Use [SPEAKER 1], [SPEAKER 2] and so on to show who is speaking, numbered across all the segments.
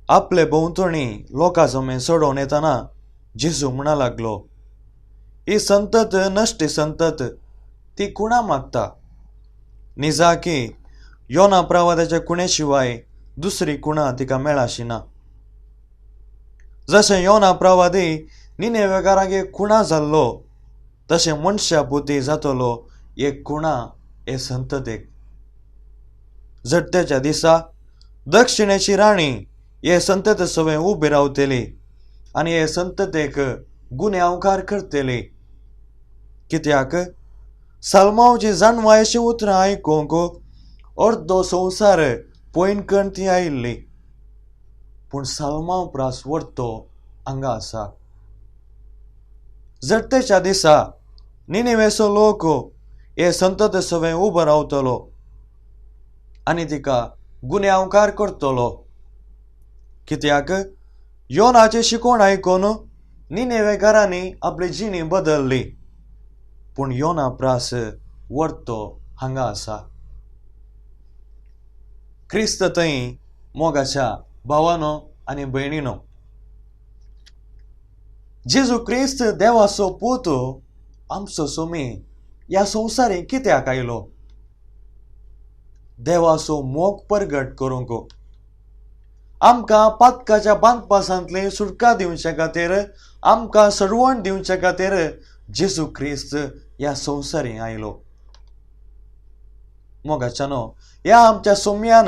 [SPEAKER 1] आपले भोंवतणी लोकां जमे सोडोवन येतना जेजू म्हणा लागलो, ही संतत नश्टी संतत, ती कुणा मागता? निजाकी योना प्रवादाच्या कुणे शिवाय दुसरी कुणा तिका मेळाशी ना. जशें योना प्रवादी निनेवेकारांक एक खुणा जाल्लो, तशें मनशा पुती जातलो एक खुणा हे संततेक. झडतेच्या दिसा दक्षिणेची राणी हे संतते सवें उबी रावतली आनी हे संततेक गुन्यांवकार करतली. कित्याक सलमावची जाणवायेची उतरां आयकूंक अर्दो संवसार पयनकण ती आयिल्ली, पूण सालमांव प्रास व्हडतो हांगा आसा. झडतेच्या दिसा निनिवेचो लोक हे संतते सवें उबो रावतलो आनी तिका गुन्यांवकार करतलो. कित्याक योनाची शिकवण आयकून निनेवेकारांनी आपली जिणी बदल्ली, पूण योना प्रास व्हडतो हांगा आसा. क्रिस्त थंय मोगाच्या भावानो आनी भयणीनो, जेजू क्रिस्त देवाचो पूत आमचो सोमी ह्या संवसारीक कित्याक आयलो? देवाचो मोग परगट करूंक, आमकां पातकाच्या बांदपासांतली सुटका दिवचे खातीर, आमकां सडवण दिवचे खातीर जेजू क्रिस्त ह्या संवसारीक आयलो. मोगाच्यानो, ह्या आमच्या सोम्यान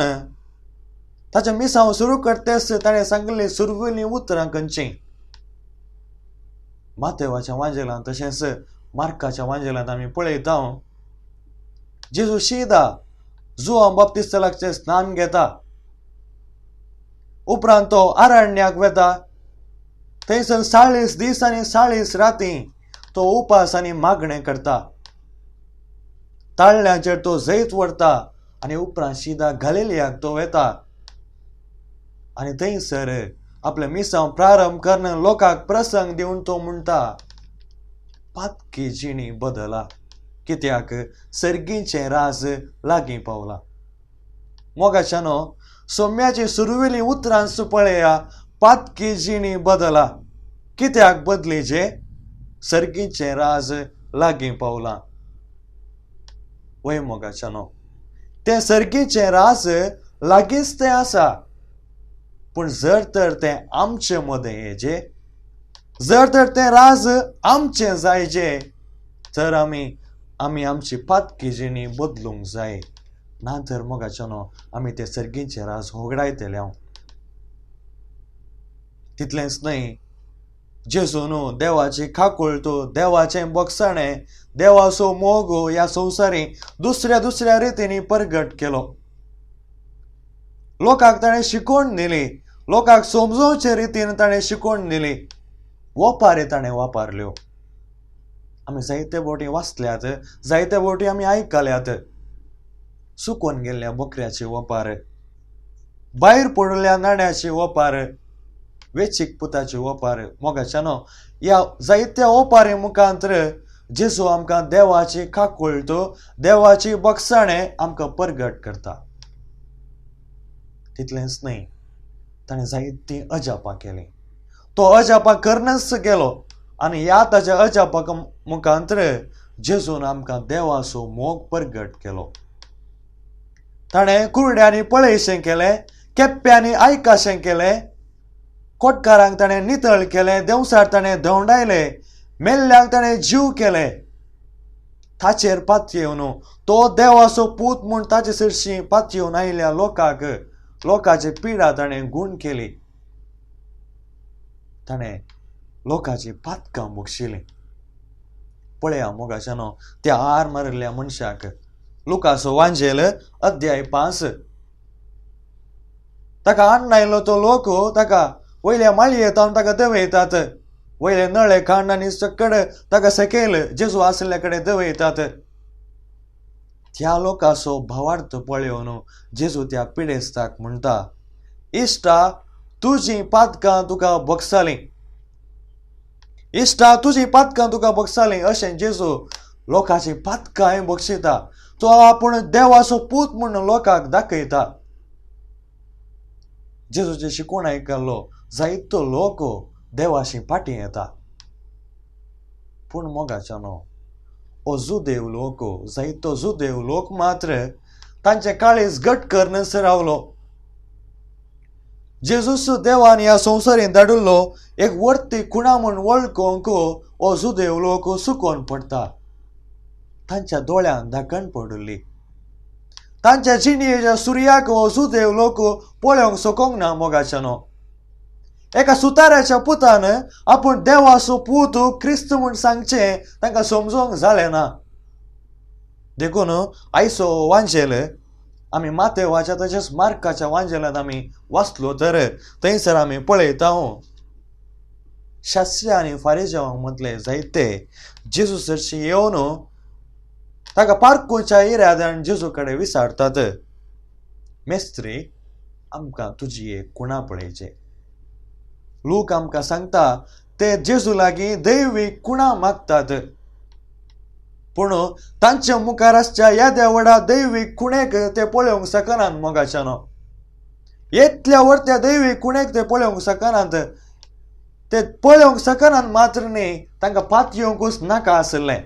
[SPEAKER 1] ताचें मिसांव सुरू करतेच ताणें सांगिल्लीं सुरवेलीं उतरां खंयचीं? मातेवाच्या वांजेलांत तशेंच मार्काच्या वांजेलांत आमी पळयता, जेजू शिदा जुआंव बाप्तिस्ता लागचें स्नान घेता, उपरांत तो अरण्याक वेता, थंयसर 40 दीस आनी 40 राती तो उपास आनी मागणें करता. ताळ्यांचेर तो जैत व्हरता आनी उपरांत शिदा गालिलियाक तो वेता आनी थंयसर आपलें मिसांव प्रारंभ करून लोकांक प्रसंग दिवन तो म्हणटा, पातकी जिणी बदला, कित्याक सर्गीचें राज लागीं पावलां. मोगाच्यानो, सोम्याची सुरवेलीं उतरां पळया, पातकी जिणी बदला, कित्याक बदलीचे? सर्गीचें राज लागीं पावलां. वय मोगाच्यानो, तें सर्गीचें राज लागींच तें आसा, पूण जर तर तें आमचे मदें येजे, जर तर तें राज आमचें जायजे, तर आमी आमची पातकी जिणी बदलूंक जाय. ना तर मोगाच्यानो आमी ते सर्गीचें राज होगडायतले. हांव तितलेंच न्हय, जेजून देवाची खाकुळत, देवाचें बगसाणें, देवाचो मोग ह्या संवसारी दुसऱ्या दुसऱ्या रितींनी परगट केलो. लोकांक ताणें शिकवण दिली, लोकांक समजोवचे रितीन ताणें शिकवण दिली, वपारी ताणें वापरल्यो. आमी जायते बोटी वाचल्यात, जायते बोटी आमी आयकल्यात. सुकून गेल्ल्या बकऱ्याची वपार, भायर पडिल्ल्या नाण्याची वपार, वेचीक पुताची वपार. मोगाच्यानो, ह्या जायत्या ओपारी मुखांतर जेजू आमकां देवाची काकुळट, देवाची बगसाणें आमकां परगट करता. तितलेंच न्हय, ताणें जायतीं अजापां केलीं. तो अजापां करनच गेलो आनी ह्या ताच्या अजापां मुखांतर जेजून आमकां देवाचो मोग परगट केलो. ताणें कुरड्यांनी पळयशें केलें, केप्प्यांनी आयकाशें केलें, कोटकारांक ताणें नितळ केलें, देंवसार ताणें धोंडायले, मेल्ल्यांक ताणें जीव केले. ताचेर पातयेवन तो देवाचो पूत म्हूण ताचे सरशी पातयेवन आयिल्ल्या लोकांक, लोकांची पिडा ताणें गूण केली. ताणें लोकांची पातकां बक्षिलीं. पळया मोगाच्यानो, त्या हार मारिल्ल्या मनशाक, लुकासो वांजेल अध्याय 5, ताका अन्न आयलो तो लोक ताका वयल्या माळयेत ताका दवयतात, वयले नळे खाण आनी सकड ताका सकयल जेजू आशिल्ल्या कडेन दवयतात. त्या लोकांचो भावार्थ पळोवन जेजू त्या पिडेस्ताक म्हणटा, इश्टा तुजी पातकां तुका बगसालीं, इश्टा तुजी पातकां तुका बगसालीं. अशें जेजू लोकांची पातकांय बक्षिता. तो आपूण देवाचो पूत म्हूण लोकांक दाखयता. जेजूचें शिकवण आयकल्लो जायतो लोक देवाशी फाटीं येता. पूण मोगाच्यानो, हो जुदेव लोक, जायतो जुदेव लोक मात्र तांचे काळीज घट करनच रावलो. जेजूस देवान ह्या संवसारींत धाडिल्लो एक वर्ती खुणा म्हूण वळखूंक हो जुदेव लोक सुकोवन पडटा. तांच्या दोळ्यांत धाकण पडिल्ली. तांच्या जिणेच्या सुर्याक हो जुदेव लोक पळोवंक शकूंक ना. मोगाच्यानो, एका सुताराच्या पुतान आपूण देवाचो पूत क्रिस्त म्हूण सांगचें तांकां समजूंक जालें ना. देखून आयचो वांजेल आमी मातेवाच्या तशेंच मार्काच्या वांजेलांत आमी वाचलो तर थंयसर आमी पळयता शास्त्री आनी फारिजांव मदले जायते जेजू सरशी येवन ताका पारखुच्या इराद्यान जेजू कडेन विचारतात, मेस्त्री, आमकां तुजी एक खुणा पळयचे. लोक आमकां सांगता ते जेजू लागीं दैवी खुणा मागतात, पूण तांच्या मुखार आसच्या येद्या व्हडा दैवी खुणेक ते पळोवंक शकनात. मोगाच्यानो, येतल्या व्हडत्या दैवी खुणेक ते पळोवंक शकनात. ते पळोवंक शकनात मात्र न्ही, तांकां पातयेवंकूच नाका आशिल्लें.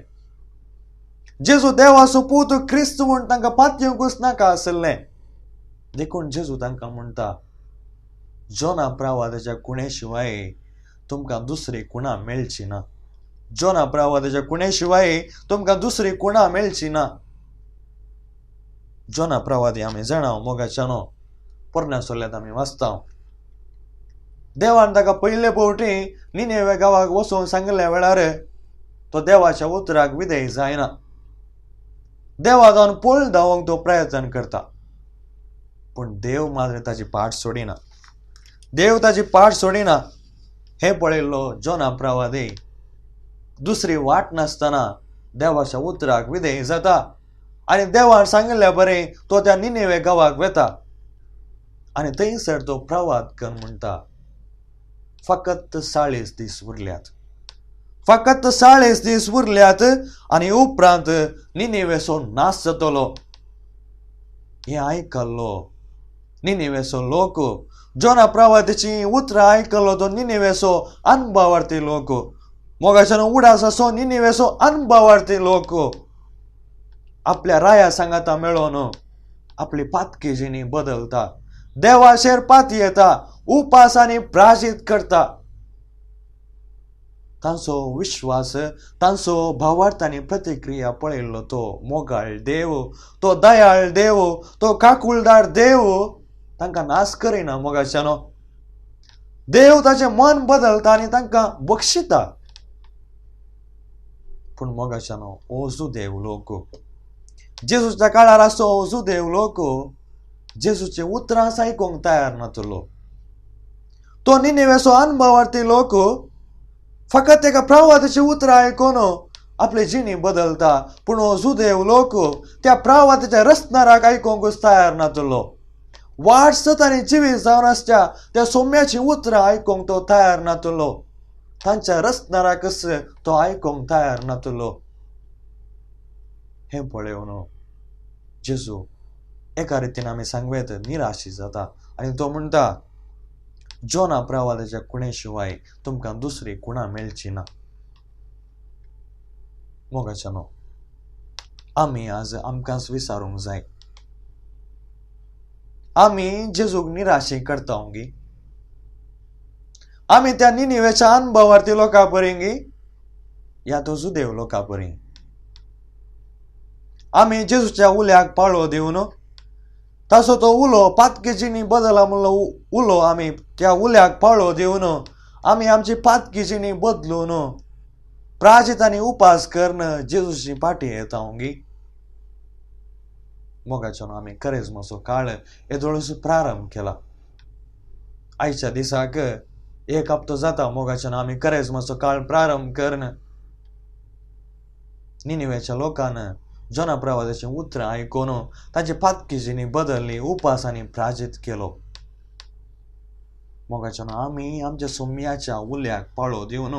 [SPEAKER 1] जेजू देवाचो पूत क्रिस्त म्हूण तांकां पातयेवंकूच नाका आशिल्लें. देखून जेजू तांकां म्हणटा, जोना प्रवादाच्या खुणे शिवाय तुमकां दुसरी खुणा मेळची ना. जोना प्रवादाच्या खुणे शिवाय तुमकां दुसरी खुणा मेळची ना. जोना प्रवादी आमी जाणा मोगाच्यानो, पोरण्या सोल्यांत आमी वाचता, देवान ताका पयले फावटी निनेवे गांवाक वचूंक सांगिल्ल्या वेळार तो देवाच्या उतराक विधेय जायना. देवा जावन पळ धांवंक तो प्रयत्न करता, पूण देव मात्र ताची पाट सोडिना. देव ताची पाट सोडिना. हें पळयल्लो जोना प्रवादी दुसरी वाट नासतना देवाच्या उतराक विधेय जाता आनी देवान सांगिल्ल्या बरें तो त्या निनेवे गांवाक वेता आनी थंयसर तो प्रवाद कर म्हणटा, फकत 40 दीस उरल्यात, फकत 40 दीस उरल्यात आनी उपरांत निनेवेचो नाश जातलो. हें आयकल्लो निनेवेचो लोक, जोना प्रवादाचीं उतरां आयकल्लो तो निनेवेचो अनभावार्थी लोक, मोगाच्यान उडास असो निनेवेचो अनभावार्थी लोक आपल्या राया सांगाता मेळोन आपली पातकी जिणी बदलता, देवाचेर पाती येता, उपास आनी प्राजीत करता. तांचो विश्वास, तांचो भावार्थ आनी प्रतिक्रिया पळयल्लो तो मोगाळ देव, तो दयाळ देव, तो काकुळदार देव तांकां नाश करिना. मोगाच्यानो, देव ताचें मन बदलता आनी तांकां बक्षिता. पूण मोगाच्यानो, हो जुदेव लोक, जेजूच्या काळार आसचो हो जुदेव लोक जेजूचीं उतरां आयकूंक तयार नातलो. तो निनेवेचो अनभावार्थी लोक फकत एका प्रवादाची उतरां आयकून आपली जिणी बदलता, पूण हो जुदेव लोक त्या प्रवादाच्या रचणाराक आयकूंकूच तयार नातलो. वाट सत आनी जिवीत जावन आसच्या त्या सोम्याचीं उतरां आयकूंक तो तयार नातलो. तांच्या रचणाराकच तो आयकूंक तयार नातलो. हें पळोवन जेजू एका रितीन आमी सांगू येता निराशी जाता आनी तो म्हणटा, जोना प्रवादाच्या खुणे शिवाय तुमकां दुसरी खुणा मेळची ना. मोगाच्यानो, आमी आज आमकांच विचारूंक जाय, आमी जेजूक निराशी करता गी? आमी त्या निनेवेच्या अनभावार्थी लोकां परी गी या तो जुदेव लोकां परी? आमी जेजूच्या उल्याक पाळो दिवन ताचो तो उलो पातकी जिणी बदला म्हणलो उलो, आमी त्या उल्याक पाळो दिवन आमी आमची पातकी जिणी बदलून प्राजीत आनी उपास करून जेजूची पाटी येता गी? मोगाच्यानो, आमी करेज्माचो काळ येदोळूच प्रारंभ केला. आयच्या दिसाक एक हप्तो जाता मोगाच्यानो आमी करेज्माचो काळ प्रारंभ करून निनेवेच्या लोकान जोना प्रवादाचीं उतरां आयकून ताची पातकी जिणी बदलली, उपास आनी प्राजीत केलो. मोगाच्यानो, आमी आमच्या सोम्याच्या उल्याक पाळो दिवन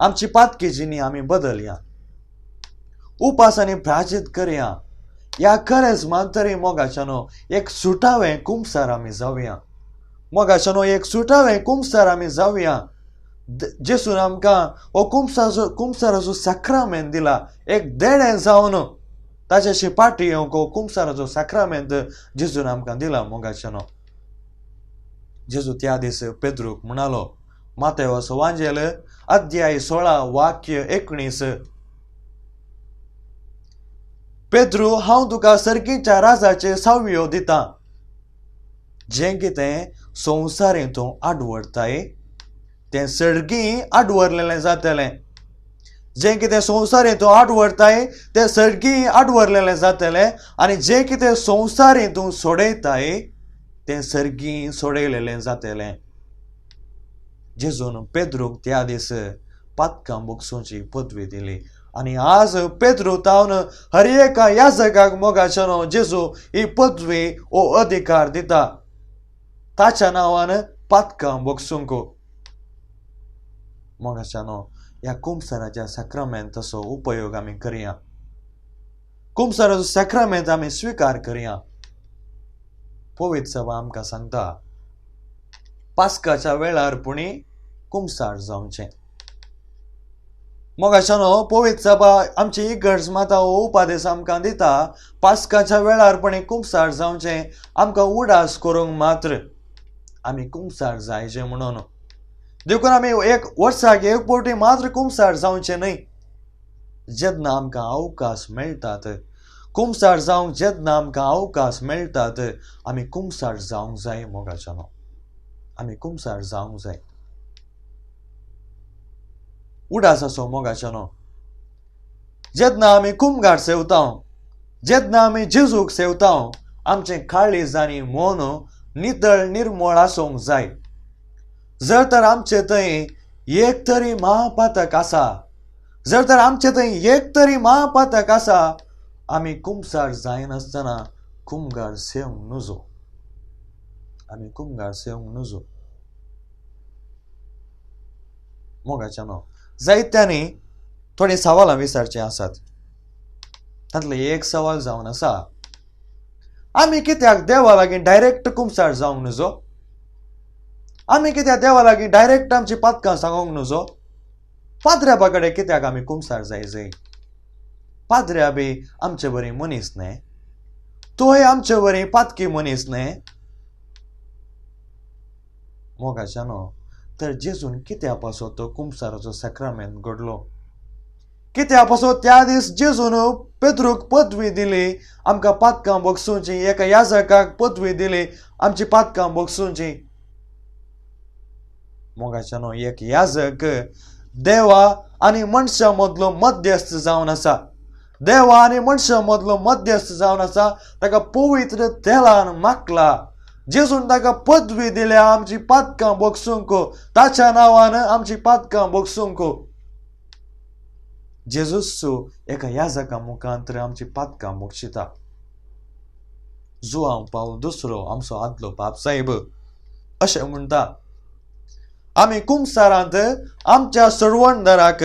[SPEAKER 1] आमची पातकी जिणी आमी बदलया, उपास आनी प्राजीत करया. ह्या करेज्मान तरी मोगाच्यानो एक सुटावें कुमसार आमी जावया. मोगाच्यानो एक सुटावें कुमसार आमी जावया. जेसून आमकां हो कुमसाराचो साक्रामेंत दिला, एक देणें जावन ताच्याशी पाटी येवंक हो कुमसाराचो साक्रामेंत जेजून आमकां दिला. मोगाच्यानो जेजू त्या दीस पेद्रूक म्हणालो, मातेवाचो वांजेल अध्याय 16 वाक्य 19, पेद्रू हांव तुका सर्गीच्या राजाचे सावयो दिता, जें कितें संवसारीं तूं आडवरताय तें सर्गी आडवरलेलें जातलें, जें कितें संवसारीं तूं आडवरताय तें सर्गी आडवरलेलें जातलें, आनी जें कितें संवसारीं तूं सोडयताय तें सर्गी सोडयलेलें जातलें. जेजून पेद्रूक त्या दीस पातकां भोगसुची पदवी दिली आनी आज पेद्रू तावन हर एका याजकाक मोगाच्यानो जेजू ही पदवी हो अधिकार दिता, ताच्या नांवान पातकां भोगसूंक. मोगाच्यानो ह्या कुमसाराच्या साक्रामेंताचो उपयोग आमी करया, कुमसाराचो साक्रामेंत आमी स्विकार करया. पवित्र सभा आमकां सांगता पास्काच्या वेळार पुणी कुमसार जावचें. मोगाच्यानो पवित्र सभा आमची इगर्ज माता हो उपादेश आमकां दिता, पास्काच्या वेळार पुणी कुमसार जावचें, आमकां उडास करूंक मात्र आमी कुमसार जायचें म्हणून. देखून आमी एक वर्साक एक फावटी मात्र कुमसार जावचें न्हय, जेन्ना आमकां अवकाश मेळटात कुमसार जावंक, जेन्ना आमकां अवकाश मेळटात आमी कुमसार जावंक जाय. मोगाच्यानो आमी कुमसार जावंक जाय. उडास आसो मोगाच्यानो, जेन्ना आमी कुमगार सेवता, जेन्ना आमी जेजूक सेवता, आमचें काळीज आनी मन नितळ निर्मळ आसूंक जाय. जर तर आमचे थंय एक तरी महापातक आसा, जर तर आमचे थंय एक तरी महापातक आसा, आमी कुमसार जायनासतना कुमगार सेवंक नजो, आमी कुमगार सेवंक नजो. मोगाच्यानो जायत्यांनी थोडीं सवालां विचारचीं आसात, तातलें एक सवाल जावन आसा, आमी कित्याक देवा लागीं डायरेक्ट कुमसार जावंक नजो? आमी कित्याक देवा लागीं डायरेक्ट आमची पातकां सांगूंक नजो? पाद्र्याबा कडेन कित्याक आमी कुमसार जाय? पाद्र्या बी आमचे बरी मनीस न्हय, तोय आमचे बरी पातकी मनीस न्हय. मोगाच्यानो तर जेजून कित्या पासत तो कुमसाराचो साक्रामेंत घडलो? कित्या पासत त्या दीस जेजून पेद्रूक पदवी दिली आमकां पातकां भोगसुची, एका याजकाक पदवी दिली आमची पातकां भोगसुची? मोगाच्यानो एक याजक देवा आनी मनशां मदलो मध्यस्थ जावन आसा, देवा आनी मनशां मदलो मध्यस्थ जावन आसा, ताका पवित्र तेलान माखला, जेजून ताका पदवी दिल्या आमची पातकां भोगसूंक, ताच्या नांवान आमची पातकां भोगसूंक. जेजूस एका याजका मुखांतर आमची पातकां भोगशिता. जुआंव पावल दुसरो आमचो आदलो बाप साहेब अशें म्हणटा, आमी कुमसारांत आमच्या सर्वणदाराक,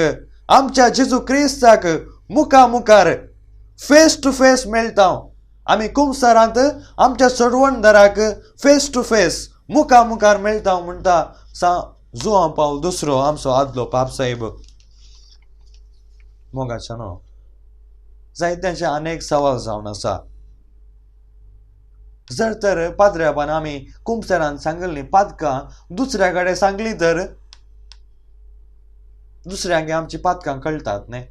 [SPEAKER 1] आमच्या जेजू क्रिस्ताक मुखा मुखार फेस टू फेस मेळटा. आमी कुमसारांत आमच्या सर्वणदाराक फेस टू फेस मुखा मुखार मेळटा म्हणटा सा जुआंव पावल दुसरो आमचो आदलो पाप साहेब. मोगाच्यानो जायत्यांचे अनेक सवाल जावन आसा. जर तर पाद्र्याबान आमी कुमसारान सांगल्लीं पातकां दुसऱ्या कडेन सांगली तर दुसऱ्यांक आमची पातकां कळटात न्हय.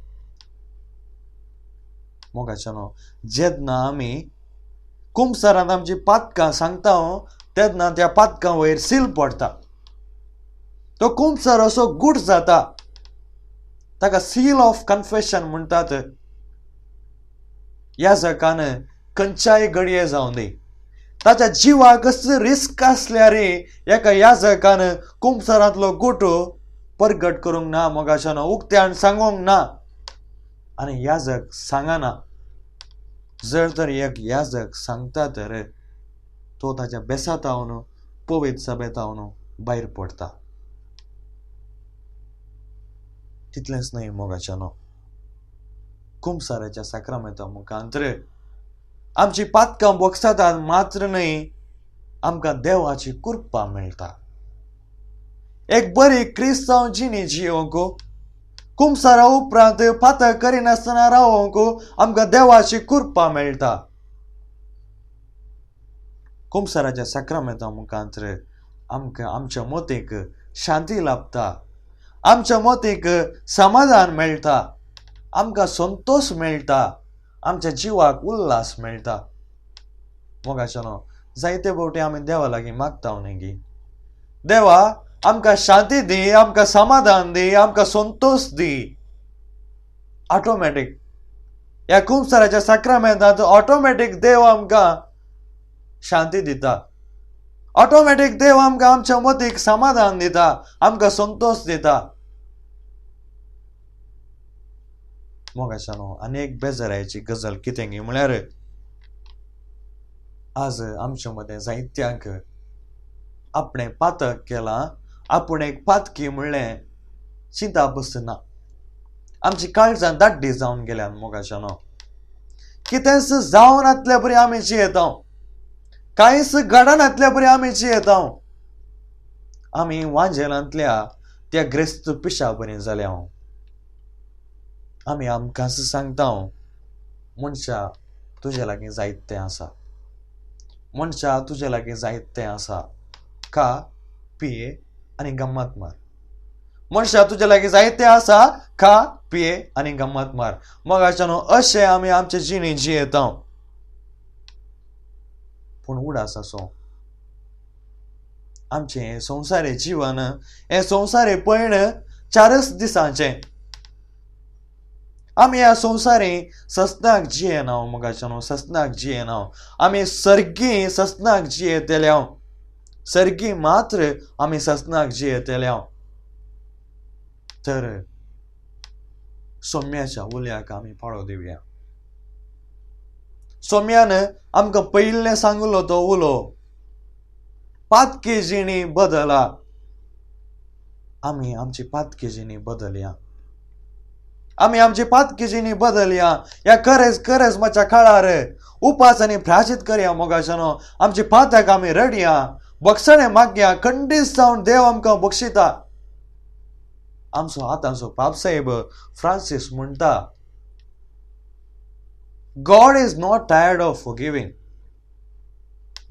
[SPEAKER 1] मोगाच्यानो जेन्ना आमी कुमसारान आमची पातकां सांगता तेन्ना त्या पातकां वयर सील पडटा, तो कुमसार असो गूट जाता, ताका सील ऑफ कन्फेशन म्हणटात. याजकान खंयच्याय घडये जावं दी, ताच्या जिवाक रिस्क आसल्यार एका याजकान कुमसारांतलो गुट परगट करूंक ना, मोगाच्यानो उक्त्यान सांगूंक ना आनी याजक सांगना. जर तर एक याजक सांगता तर तो ताच्या बेसातावन पवित्र सभेतावन भायर पडटा. तितलेंच न्हय मोगाच्यानो, कुमसाराच्या साक्रामेंता मुखांतर आमची पातकां भोगसातात मात्र न्हय आमकां देवाची कृपा मेळटा. एक बरी क्रिस्तांव जिणी जियोंक, कुमसारा उपरांत पातक करिनासतना रावोंक आमकां देवाची कृपा मेळटा. कुमसाराच्या साक्रामेंता मुखांत आमकां आमच्या मतीक शांती लाभता, आमच्या मतीक समाधान मेळटा, आमकां संतोश मेळटा, आमच्या जिवाक उल्हास मेळटा. मोगाच्यानो, जायते फावटी आमी देवा लागीं मागता न्ही गी, देवा आमकां शांती दी, आमकां समाधान दी, आमकां संतोश दी. ऑटोमॅटीक ह्या कुमसाराच्या साक्रामेंतांत ऑटोमॅटीक देव आमकां शांती दिता, ऑटोमॅटीक देव आमकां आमच्या मतीक समाधान दिता, आमकां संतोश दिता. मोगाच्यानो, आनी एक बेजारायची गजाल कितें गी म्हळ्यार आज आमच्या मदें जायत्यांक आपणें पातक केलां, आपूण एक पातकी म्हणलें चिंता बसना. आमची काळजां दाड्डी जावन गेल्यान. मोगाच्यानो, कितेंच जावनातल्या बरी आमी जियेता, कांयच घडनातल्या बरी आमी जियेता. आमी वांजेलांतल्या त्या ग्रेस्त पिशा बरी जाल्या. आमी आमकांच सांगता, मनशा तुजे लागीं जायतें आसा, मनशा तुजे लागीं जायतें आसा, खा पिये आनी गम्मत मार. मनशा तुजे लागीं जायतें आसा, खा पिये आनी गम्मत मार. मोगाच्यानो, अशें आमी आमचे जिणे जियेता. पूण उडास आसो, आमचें हें संवसारी जिवन, हें संवसारी पयण 4 दिसांचें. आमी ह्या संवसारी सस्नाक जियेना मोगाच्यानो, सस्नाक जियेना. आमी सर्गी सस्नाक जियेतल्या, सर्गी मात्र आमी सस्नाक जियेतल्या. तर सोम्याच्या उल्याक आमी पाळो दिवया. सोम्यान आमकां पयिल्लें सांगलो तो उलो, पातकी जिणी बदला. आमी आमची पातकी जिणी बदलया, आमी आमची पातकी जिणी बदलया. ह्या करेजमाच्या काळार उपास आनी प्राचित करया. मोगाच्यानो, आमची पातक आमी रडया, बक्षणे मागया, खंडीत जावन देव आमकां बक्षिता. आमचो आतांचो पापसाहेब फ्रांसीस म्हणटा, God is not tired of forgiving.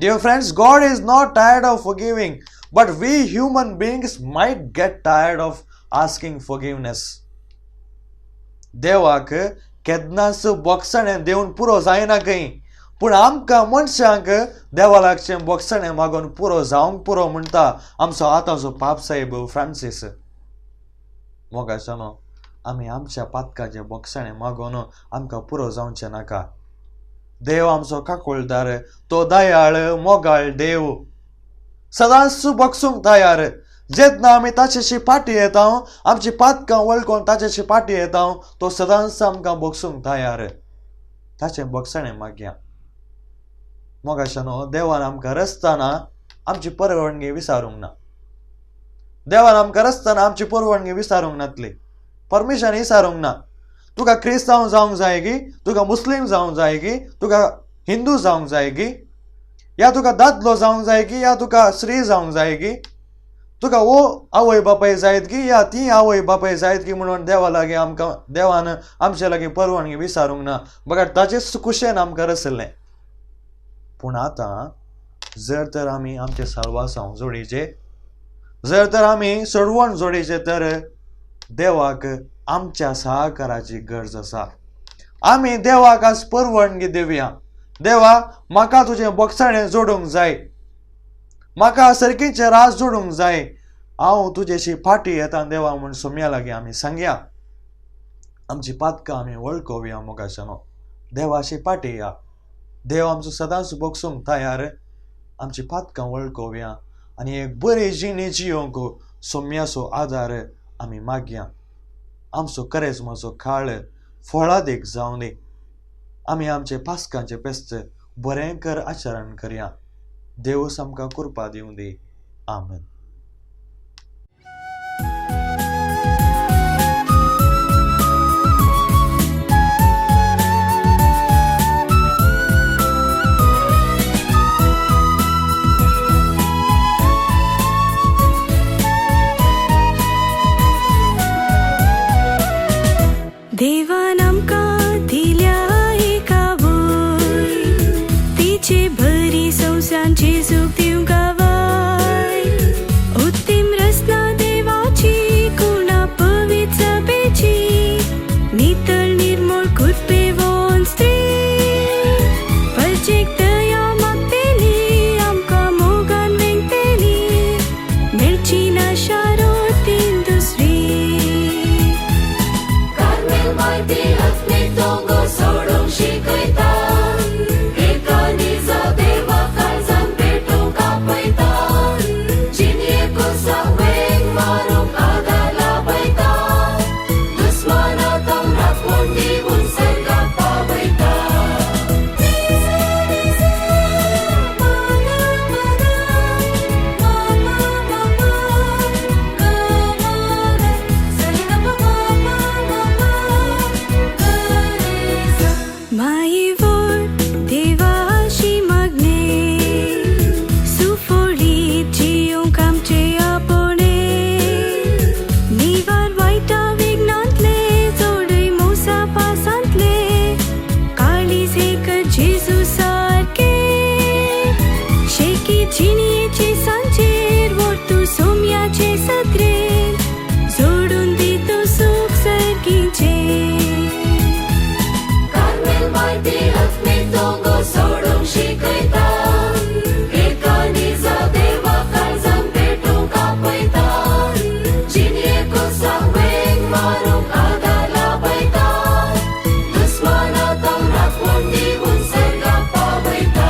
[SPEAKER 1] Dear friends, God is not tired of forgiving, but we human beings might get tired of asking forgiveness. देवाक केन्नाच बक्षणें दिवन पुरो जायना खंय, पूण आमकां मनशांक देवा लागचें बक्षणें मागून पुरो जावंक पुरो म्हणटा आमचो आतांचो पापसाहेब फ्रांसीस. मोगाच्यानो, आमी आमच्या पातकाचें बक्षणें मागून आमकां पुरो जावचें नाका. देव आमचो काकुळदार, तो दयाळ मोगाळ देव, सदांच बक्षूंक तयार. जेन्ना आमी ताचेशी फाटी येता, आमची पातकां वळखून ताचेशी फाटी येता, तो सदांच आमकां बक्षूंक तयार. ताचें बक्षणें मागया. मोगाच्यानो, देवान आमकां रचतना आमची परवानगी विचारूंक ना. देवान आमकां रचतना आमची परवानगी विचारूंक नातली, परमिशन विचारूंक ना. तुका क्रिस्तांव जावंक जाय की, तुका मुस्लीम जावंक जाय की, तुका हिंदू जावंक जाय की, या तुका दादलो जावंक जाय की, या तुका स्त्री जावंक जाय की, तुका वो आवय बापाय जायत की, या ती आवय बापाय जायत की म्हणून देवा लागीं आमकां देवान आमचे लागीं परवानगी विचारूंक ना. बगर ताचेच कुशेन आमकां रचलें. पूण आतां जर तर आमी आमचे साल्वासांव जोडीचे, जर तर आमी सडवण जोडीचे, तर देवाक आमच्या सहकाराची गरज आसा. आमी देवाक आज परवानगी दिवया. देवा, म्हाका तुजें बक्षणें जोडूंक जाय, म्हाका सर्कीचें राज जोडूंक जाय, हांव तुजेशी फाटी येता देवा म्हूण सोम्या लागीं आमी सांगया. आमची पातकां आमी वळखोवया. मोगाच्यानो, देवाशी फाटी या. देव आमचो सदांच बक्षूंक तयार. आमची पातकां वळखोवया आनी एक बरी जिणी जियोंक सोम्याचो आदार आमी मागया. आमचो करेजमाचो काळ फळादीक जावं दी. आमी आमचे पास्कांचे पेस्त बरें कर आचरण करया. देवस आमकां कृपा दिवं दी. आमेन.
[SPEAKER 2] आशा रोतीन दुसरी.
[SPEAKER 3] कार्मेल मायती आत्मीक दोंगर सोडूंक शिकयता, एका निजा देवा काळजान पेटूंक आपयता, जिणये कुर्सा वेंग मारूंक आदार लाभयता, दुस्माना तम राखवण दिवन सर्गाक पावयता.
[SPEAKER 2] माई वोर देवाशी मागणे, सुफोळी जियोंक आमचे आपोणे, निवार वायटा विघ्नांतले जोडय मोसा पासांतले, काळीज एक जेजू सारके, शेकी जिणयेचे सांचेर वोर्तू सोम्याचे सत्रेन, जोडून दितो सूख सर्गीचें.
[SPEAKER 3] कार्मेल मायती आत्मीक दोंगर सोडूंक शिकयता, एका निजा देवा काळजान पेटूंक आपयता, जिणये कुर्सा वेंग मारूंक आदार लाभयता, दुस्माना तम राखवण दिवन सर्गाक पावयता.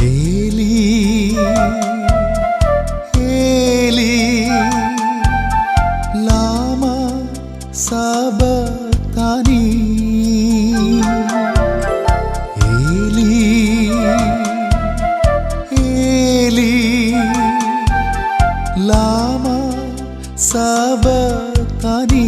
[SPEAKER 4] Eli, Eli, lama sabachthani. Eli, Eli, lama sabachthani.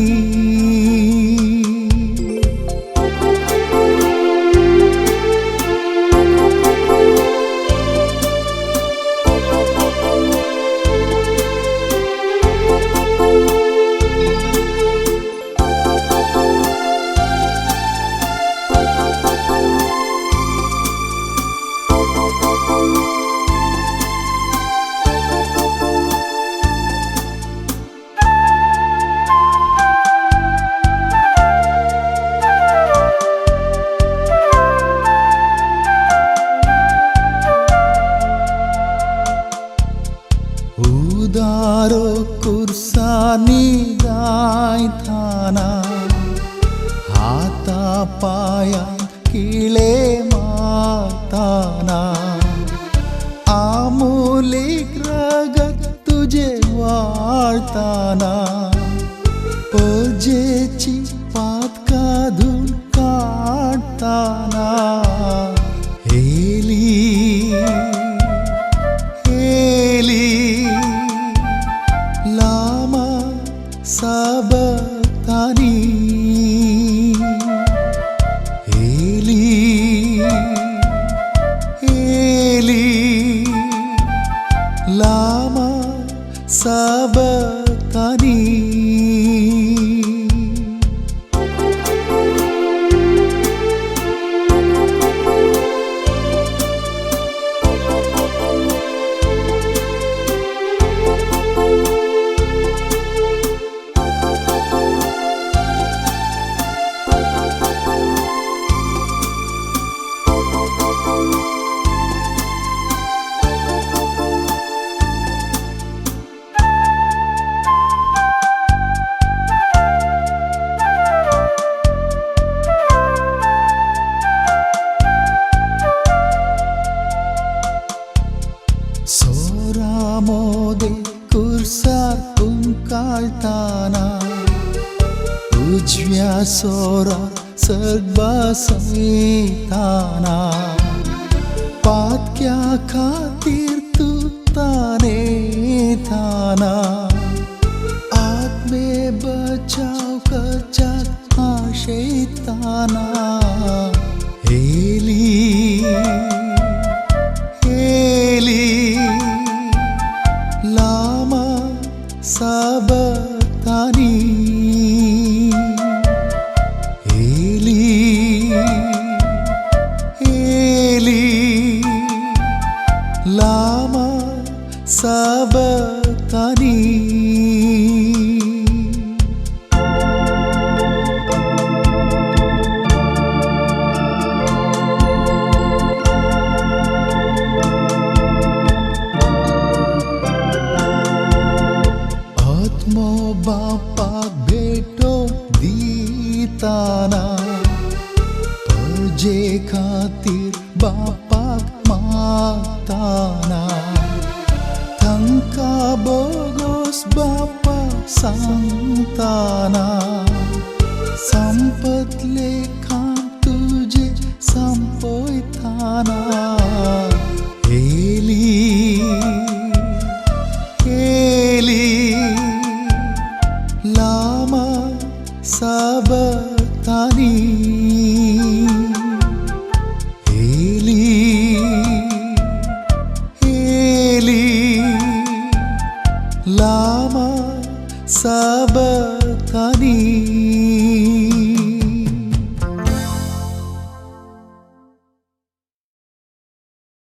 [SPEAKER 4] उदारो कुर्सानी गायताना, हाता पाया किळे मारताना, आमुलीक रगत तुझे वाळताना, परजेची पातका धुवन काडताना. एली एली लामा sabachthani. Eli Eli lama sabachthani. सोरामोदे कुर्सार कुंकाळताना, उजव्या सोरा सर्ग बसयताना, पातक्या खातीर तूं तानेताना, आत्मे बचाव करच्याक आशयताना. एली एली लामा sabachthani. Eli Eli lama लामा सबक्तानी. आत्मो बापाक भेटो दिताना परजे खातीर बापाक मागताना तांकां बोगोस बापा सांगताना संपतले काम तुजे संपयताना. एली एली लामा सबक्तानी. एली एली लामा सबक्तानी.